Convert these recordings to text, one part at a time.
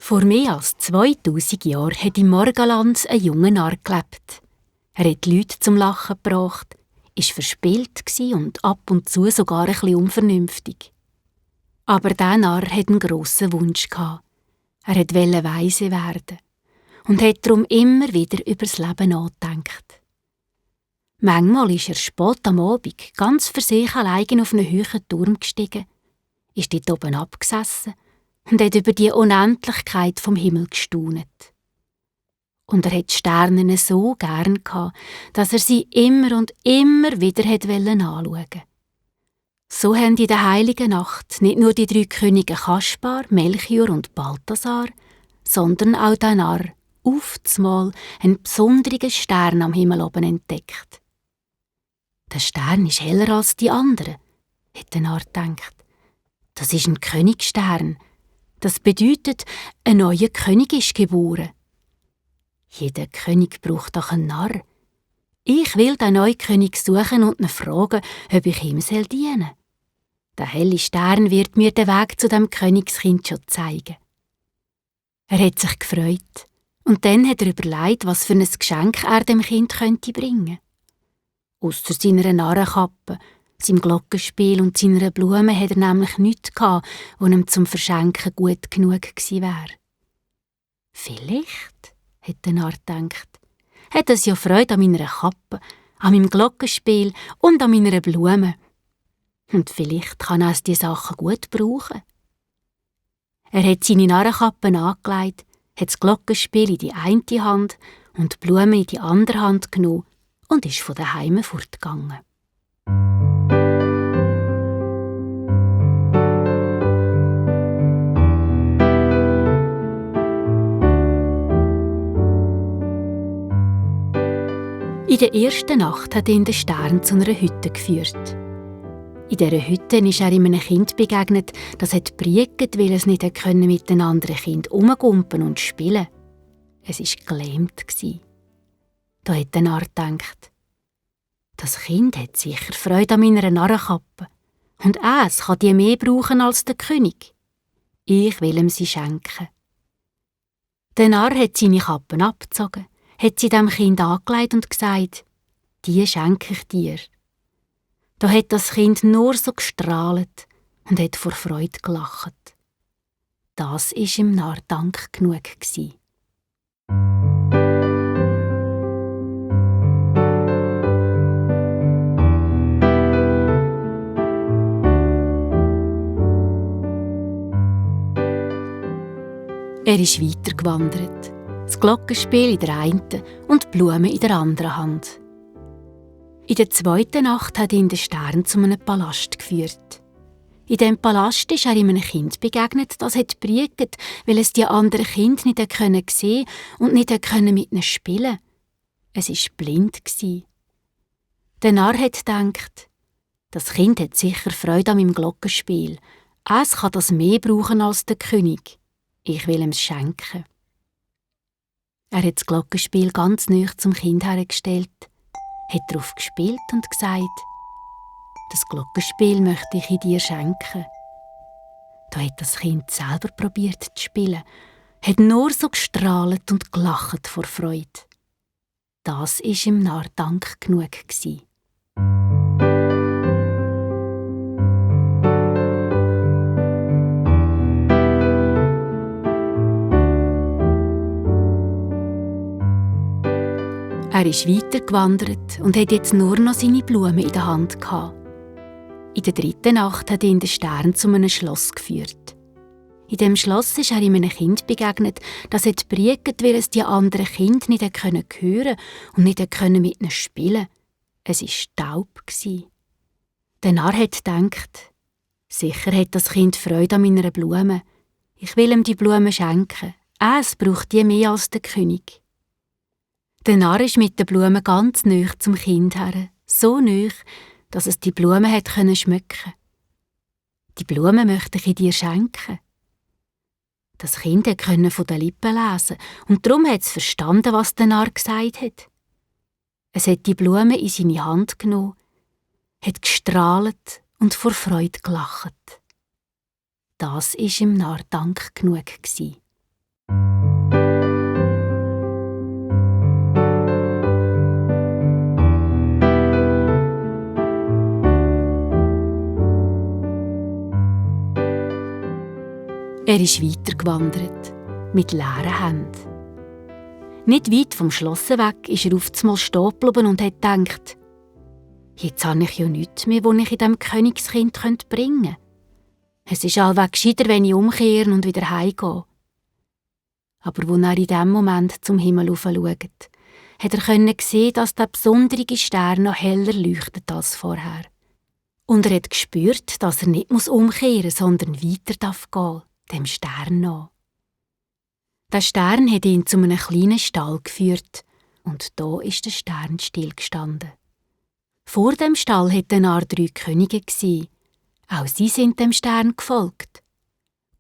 Vor mehr als 2000 Jahren hat im Morgenland ein junger Narr gelebt. Er hat die Leute zum Lachen gebracht, war verspielt und ab und zu sogar ein bisschen unvernünftig. Aber dieser Narr hatte einen grossen Wunsch. Er wollte weise werden und hat darum immer wieder über das Leben nachgedacht. Manchmal ist er spät am Abend ganz für sich allein auf einen hohen Turm gestiegen, ist dort oben abgesessen und hat über die Unendlichkeit vom Himmel gestaunet. Und er hat die Sterne so gern gehabt, dass er sie immer und immer wieder anschauen wollte. So haben in der heiligen Nacht nicht nur die 3 Könige Kaspar, Melchior und Balthasar, sondern auch der Narr aufzumal einen besonderen Stern am Himmel oben entdeckt. Der Stern ist heller als die anderen, hat der Narr gedacht. Das ist ein Königstern. Das bedeutet, ein neuer König ist geboren. Jeder König braucht doch einen Narr. Ich will den neuen König suchen und ihn fragen, ob ich ihm dienen soll. Der helle Stern wird mir den Weg zu dem Königskind schon zeigen. Er hat sich gefreut und dann hat er überlegt, was für ein Geschenk er dem Kind könnte bringen. Ausser seiner Narrenkappe, seinem Glockenspiel und seiner Blume hat er nämlich nichts gehabt, was ihm zum Verschenken gut genug gewesen wäre. Vielleicht, hat der Narr gedacht, hat es ja Freude an meiner Kappe, an meinem Glockenspiel und an meiner Blume. Und vielleicht kann er diese Sachen gut brauchen. Er hat seine Narrenkappe angelegt, hat das Glockenspiel in die eine Hand und die Blume in die andere Hand genommen und ist von daheim fortgegangen. In der ersten Nacht hat ihn der Stern zu einer Hütte geführt. In dieser Hütte ist er einem Kind begegnet, das hat gebriegt, weil es nicht mit den anderen Kindern rumgumpen und spielen. Es war gelähmt. Da hat der Narr gedacht, das Kind hat sicher Freude an meiner Narrenkappe. Und es kann die mehr brauchen als der König. Ich will ihm sie schenken. Der Narr hat seine Kappen abgezogen, hat sie dem Kind angelegt und gesagt, die schenke ich dir. Da hat das Kind nur so gestrahlt und hat vor Freude gelacht. Das war ihm Narr Dank genug. Er ist weitergewandert, das Glockenspiel in der einen und die Blume in der anderen Hand. In der zweiten Nacht hat ihn der Stern zu einem Palast geführt. In diesem Palast ist er einem Kind begegnet, das hat gebriegt, weil es die anderen Kinder nicht sehen konnte und nicht mit ihnen spielen. Es war blind. Der Narr hat gedacht, das Kind hat sicher Freude an meinem Glockenspiel. Es kann das mehr brauchen als der König. Ich will ihm es schenken. Er hat das Glockenspiel ganz nahe zum Kind hergestellt, hat darauf gespielt und gesagt, das Glockenspiel möchte ich in dir schenken. Da hat das Kind selber probiert zu spielen, hat nur so gestrahlt und gelacht vor Freude. Das war ihm Narr Dank genug. Er ist weitergewandert und hat jetzt nur noch seine Blume in der Hand gehabt. In der dritten Nacht hat ihn der Stern zu einem Schloss geführt. In dem Schloss ist er einem Kind begegnet, das hat gebriegt, weil es die anderen Kinder nicht hören konnte und nicht mit ihnen spielen. Es war taub. Der Narr hat gedacht, sicher hat das Kind Freude an meiner Blume. Ich will ihm die Blume schenken. Es braucht die mehr als der König. Der Narr ist mit der Blume ganz nahe zum Kind her, so nahe, dass es die Blume hat schmecken. Die Blume möchte ich in dir schenken. Das Kind konnte von den Lippen lesen und darum hat es verstanden, was der Narr gesagt hat. Es hat die Blume in seine Hand genommen, hat gestrahlt und vor Freude gelacht. Das war ihm Narr Dank genug. Er ist weitergewandert, mit leeren Händen. Nicht weit vom Schloss weg ist er auf einmal stehen geblieben und hat gedacht, jetzt habe ich ja nichts mehr, das ich in diesem Königskind bringen könnte. Es ist allweg gescheiter, wenn ich umkehre und wieder heimgehe. Aber als er in diesem Moment zum Himmel schaut, hat er sehen, dass der besondere Stern noch heller leuchtet als vorher. Und er hat gespürt, dass er nicht umkehren muss, sondern weiter gehen darf, dem Stern nach. Der Stern hat ihn zu einem kleinen Stall geführt, und da ist der Stern stillgestanden. Vor dem Stall hatte der Narr 3 Könige. Auch sie sind dem Stern gefolgt.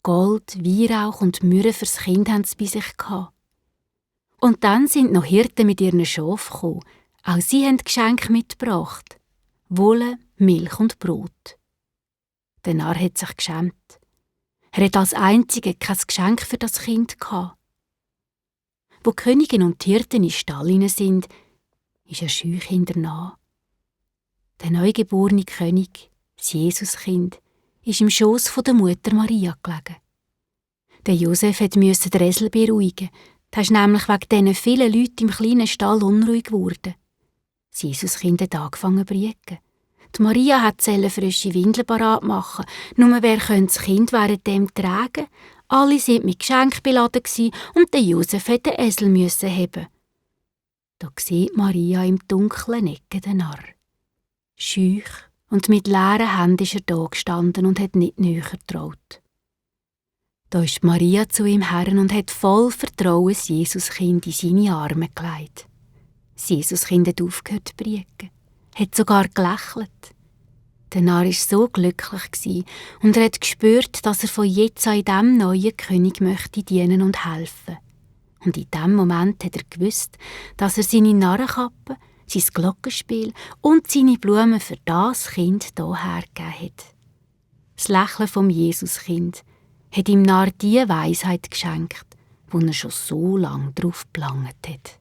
Gold, Weihrauch und Myrrhe fürs Kind haben sie bei sich gehabt. Und dann sind noch Hirten mit ihren Schafen gekommen. Auch sie haben Geschenke mitgebracht. Wolle, Milch und Brot. Der Narr hat sich geschämt. Er hat als Einziger kein Geschenk für das Kind gehabt. Wo die Königin und die Hirten in den Stall hinein sind, ist ein scheu hinternach. Der neugeborene König, das Jesuskind, ist im Schoss der Mutter Maria gelegen. Der Josef musste den Esel beruhigen. Der ist nämlich wegen diesen vielen Leuten im kleinen Stall unruhig geworden. Das Jesuskind hat angefangen zu brieken. Die Maria hat frische Windeln parat machen. Nur wer könnte das Kind während dem tragen? Alle waren mit Geschenken beladen und der Josef musste den Esel heben. Da sieht Maria im dunklen Ecken den Narr. Schüch und mit leeren Händen ist er da gestanden und hat nicht näher getraut. Da ist Maria zu ihm her und hat voll Vertrauen das Jesuskind in seine Arme gelegt. Das Jesuskind hat aufgehört zu brieken, hat sogar gelächelt. Der Narr war so glücklich und er hat gespürt, dass er von jetzt an in diesem neuen König möchte dienen und helfen. Und in diesem Moment hat er gewusst, dass er seine Narrenkappe, sein Glockenspiel und seine Blumen für das Kind hierher gegeben hat. Das Lächeln vom Jesuskind hat ihm Narr die Weisheit geschenkt, wo er schon so lange darauf gelangt hat.